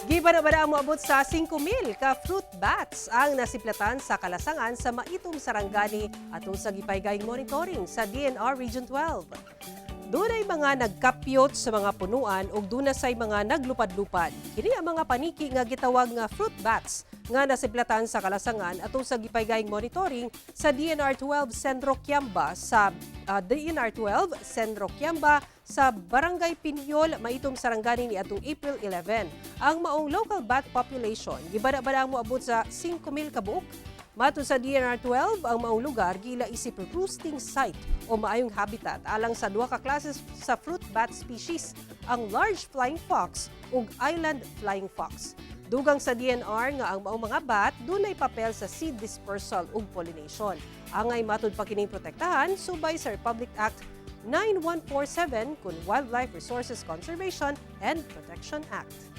Gibana-bana moabot sa 5,000 ka fruit bats ang nasiplatan sa kalasangan sa Maitum, Sarangani atong sa gipaygayng monitoring sa DENR Region 12. Dunay mga nagkapyot sa mga punuan ug duna say mga naglupad-lupad. Kini ang mga paniki nga gitawag nga fruit bats nga nasiplatan sa kalasangan atong sa gipaygayng monitoring sa DENR 12 Sentro Kiamba sa DENR 12 Sentro Kiamba sa Barangay Pinyol, Maitum, Sarangani niadtong April 11. Ang maong local bat population gibana-bana moabot sa 5,000 ka buok. Matud sa DENR 12, ang maong lugar gila isip roosting site o maayong habitat alang sa duha ka klases sa fruit bat species, ang large flying fox ug island flying fox. Dugang sa DENR nga ang maong mga bat dunay papel sa seed dispersal ug pollination. Angay matud pa kining protektahan subay sa Republic Act 9147 kun Wildlife Resources Conservation and Protection Act.